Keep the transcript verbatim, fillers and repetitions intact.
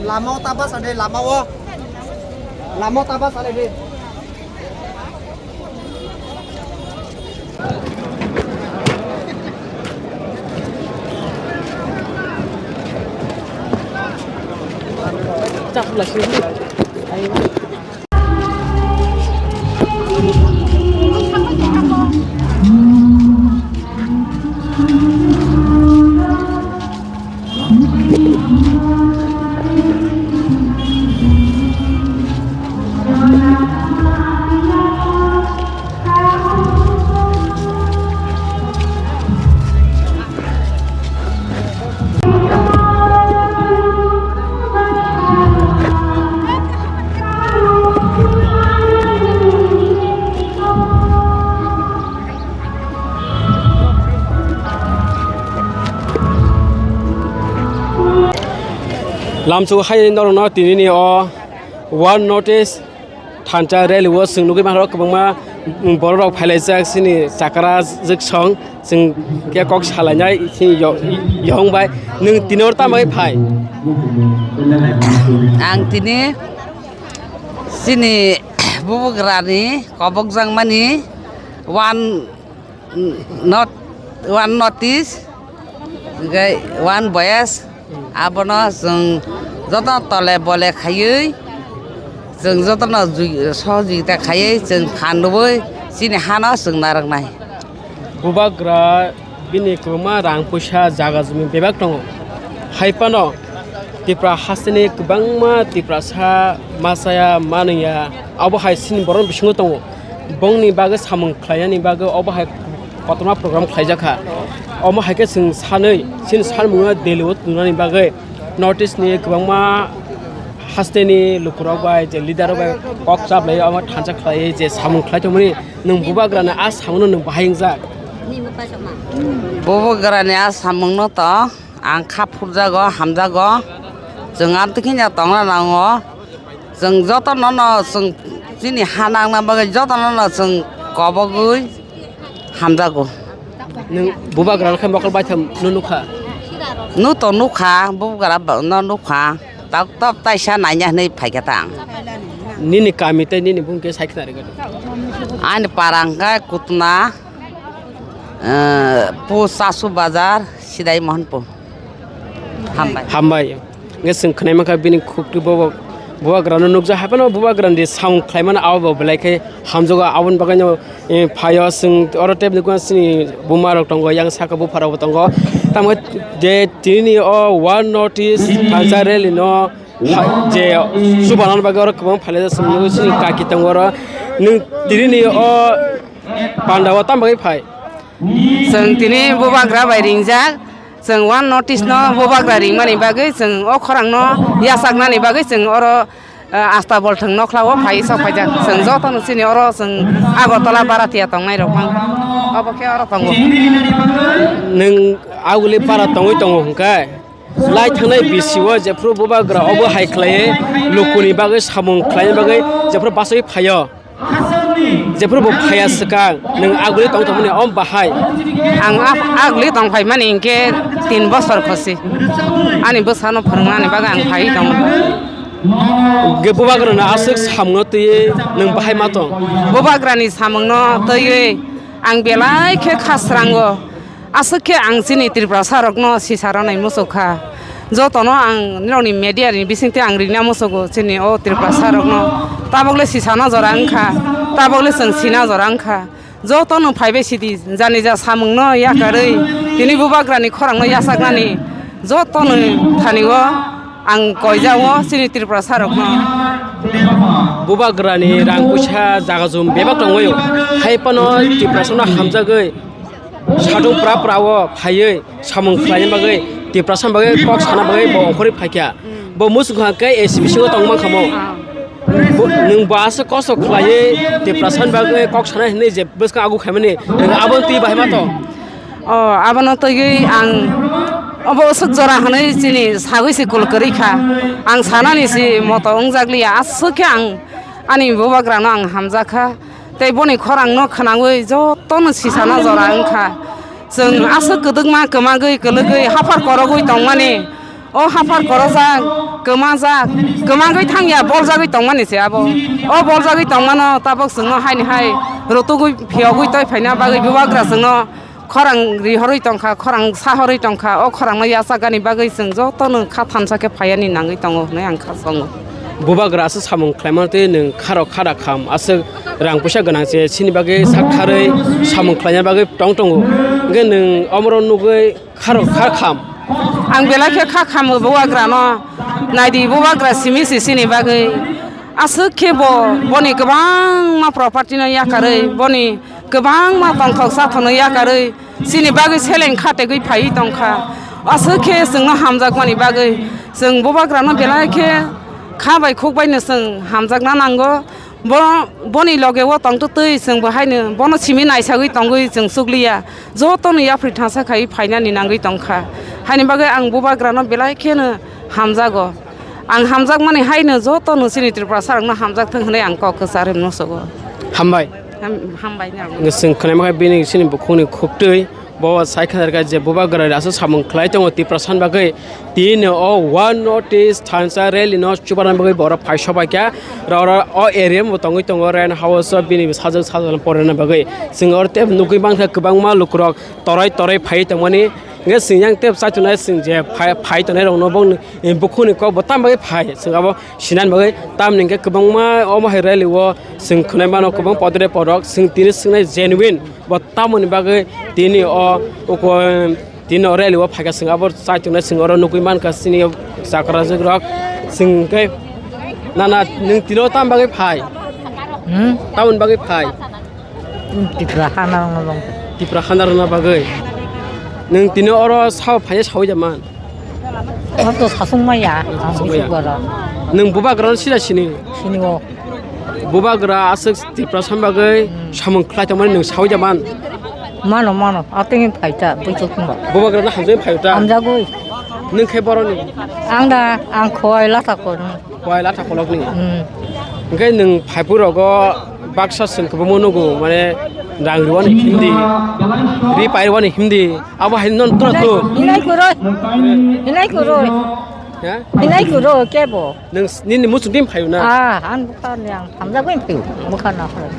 Lama o taba sade, lama o. Lama o taba sade de. Lamsuk hai norokno tinini o One North East thansa rally o chwng nugwi mankha kwbangma borok rok phailaijak chini chakra jwksong chwng khe kok salainai chini yo-, yong bai nwng tini oro tamo phai? Ang tini chini bubagrani kobokjakmani one Not, one notice, hwnkhe one voice, abono chwng joto tole bole khaiwi, chwng jotono jui-, sohojogita khaiwi, chwng phan rwui chini hano chwng narwknai. Bubagra bini kwbangma rang puisa jaga jumi bebak tongo. Hai phano Tipra hasteni kwbangma Tiprasa machaya manwya abo hai chini borok bisingo tongo. Bongni bagwi samung khlainani bagwi obo hai kotorma program khlaijak kha. Omo hai khe chwng sanwi chini sanmungno Delhi o twngnani bagwi North East ni kwbangma hasteni lukurok bai je leader rok bai kok chaplai omo thansa khlaiwi je samung khlai tongmani nwng bubagrani a samungno nwng bahai wngjak. Bubagrani a samungno to ang kha phurjago, hamjago, chwng amtwi kheno tongna nango. Chwng jotono no chwng chini ha nangna bagwi jotono no chwng kobogwi hamjago. Nwng bubagra rok khe mokol baitham no nukha? Nu to nukha, bubagra ba-, no nukha. Tok tok taisa naina hwnwi phaikha ta ang. Nini kami tei nini bung khe sai khna rwgwi. Ani para hwnkhe Kutna, eh, Pu Chasu Bazar, Sidai Mohanpur. Hambai. Hambai. Hwnkhe chwng khwnai mankha bini khukti bobo bubagrano nukjak, hai phano bubagrani samung khlaimani abo bo belai khe hamjago. Aboni bagwino, eh, phaio chwng oro tei nukha chini buma rok tongo, yang saka bupha rok bo tongo. Tamo je tini o One North East thansa rally no ha-, je chubanani bagwi oro kwbang phailai chwng nukgo chini kaki tongo oro. Nwng tini ni o panda o tamo bagwi phai? Chwng tini bubagra bai ringjak, chwng One North East no bubagra ringmani bagwi chwng o khorang no yachaknani bagwi chwng oro, eh, Asta Bolthwng nokla o phai sok phaijak. Chwng joto no chini oro chwng Agartala Bharatia tongnai rok mang. Obo khe oro tongo. Nwng aguli para tongwi tongo hwnkhe lai thangnai bisi o jephru bubagra obo hai khlaiwi lukuni bagwi samung khlaina bagwi jephru bachai phaio. Jephru bo phaiya swkang, nwng aguli tong tongmani om bahai? Ang ag-, aguli tong phaimani hinkhe tin bosor khosi. Ani bwsano phwrwngnani bagwi ang phaiwi tongo. Hwnkhe bubagrano aswk samungno twiwi nwng bahai ma tong? Bubagrani samungno twiwi ang belai khe khasrango. Aswk khe ang chini Tiprasa rokno sisa rwnai muchuk kha. Jotono ang nirokni media ni bisingtwi ang ringna muchugo chini o Tiprasa rokno. Tabokle sisa no jora wngkha, tabokle chwng sina jora wngkha. Jotono phaibai sidi, jani ja samungno yakarwi tini bubagrani khorangno yachaknani jotono thani o ang koijao chini Tiprasa rokno. Bubagrani rang puisa jaga jum bebak tongwi, hai phano Tiprasa no hamjagwi Satung pra pra o phaiwi samung khlaina bagwi, Tiprasa bagwi kok sana bagwi bo ongkhorwi phaikha. Bo muchung kha khe A C bisingo tong mankha mo. Bo, nwng bo aswk kosto khlaiwi Tiprasa bagwi kok sana hinwi je bwskang agu khaimani, nwng abo twi bahai ma tong? O, abono twiwi ang obo aswk jora hinwi chini sagwi si kul kwrwi kha. Ang sanani si moto wngjak liya, aswk khe ang ani bubagrano ang hamjak kha. Tei boni khorangno khwnawi jotono sisano jora wngkha. Chwng aswk kwdwkma kwmagwi kwlwgwi haphar korogwi tongmani, o haphar korojak, kwmajak, kwmagwi thangya, boljagwi tongmani se abo. O boljagwi tongmano tabok chwngno haini hai rotugwi phiyogwi toi phaina bagwi bubagra chwngno khorang rihorwi tongkha, khorang sahorwi tongkha. O khorangno yachakgani bagwi chwng jotono kha thansa khe phaiani nangwi tongo hwnwi ang kha tongo. Bubagra aswk samung khlaimano tei nwng kharok khada kham aswk rang puisa gwnang se sini bagwi sak tharwi samung khlaina bagwi tong tongo. Hwnkhe nwng omoro nugwi kharok kha kham. Ang belai khe kha kham bubagrano. Naidi bubagra simi si sini bagwi. Aswk khe bo boni kwbangma property no yakarwi, boni kwbangma tongthok sathokno yakarwi, chini bagwi seleng khategwi phaiwi tongkha. Aswk khe chwngno hamjakmani bagwi chwng bubagrano belai khe kha bai khuk baino chwng hamjakna nango. Bo, boni loge o tongtwtwi chwng bo haino bono simi naisagwi tongwi chwng chukliya. Jotono yapri thansa khai phainani nangwi tongkha. Haini bagwi ang bubagrano belai kheno hamjago. Ang hamjakmani haino jotono chini Tripurasarokno hamjak thung hwnwi ang kok kwcharwi musugo. Hambai. Ham-, hambai nang. Chwng khwnaima khe bini chini bukhukni khuktwi bo sai khanar kha je bubagra aswk samung khlai tongo Tiprasa ni bagwi. Tini o One North East thansa rally no chubarna bagwi borok phai sobai kha. Oro o area bo tongwi tongo rent house o bini sajwk sajwk porna bagwi. Chwng oro tei nugwi mankha kwbangma lukurok torai torai phai tongmani. Hwnkhe chwng yang tei chaithoknai chwng je phai, phai tongnai rokno bokni bukhukni kok bo tamo bagwi phai. Chwng abo sinani bagwi tamni hwnkhe kwbangma omo hai rally o chwng khwnai mano kwbang podre podrok. Chwng tini swngnai genuine bo tamoni bagwi tini o uko Tini o rally o phaikha chwng abo chaichuknai chwng oro nugwi mankha chini chakrajukrok chwng khe nana nwng tini o tam bagwi phai? Hmm? Tamoni bagwi phai? Tipra hana rwna bagwi. Tipra hana rwna bagwi. Nwng tini oro sao phaiya sawi da man? Oro to sasung maya, ang sasung maya. Bising gora. Nwng bubagrano sida sini? Sini o. Bubagra aswk Tiprasa ni bagwi samung khlai tongmani nwng sawi da man? Mano, mano. Atwngwi phaita, buichuk tongba. Bubagra no hamjagwi phaio ta? Hamjagwi. Nwng khe boroni? Ang da, ang Khowai Latha kolokni. Khowai Latha kolokni? Hmm. Hwnkhe nwng phaiphuru rogo baksa chwng kwbangma nugo, mane rang rwani himdi, ri pai rwani himdi, abo hai non tura tu? Hinai kuroi. Hinai kuroi. Ha? Hinai kuroi kebo. Nwng s-, nini muchung twi phaio na? Ah, ang bwkha ni ang hamjagwi phaio. Bwkha na phaio.